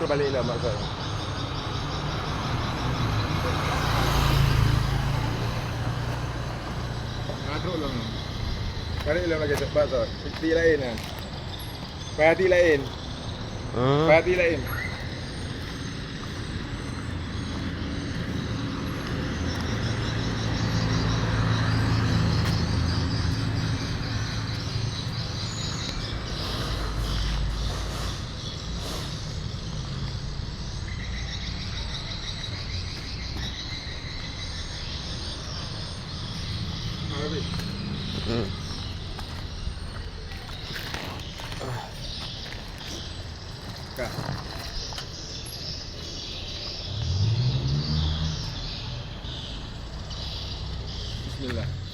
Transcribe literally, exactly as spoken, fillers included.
Balik lah, Mak Sot. Ah, trok lom. Balik lah bagi Mak Sot. Titik lain lah. Perhati lain. Ah. Perhati lain. Hmm. Ka. Bismillah.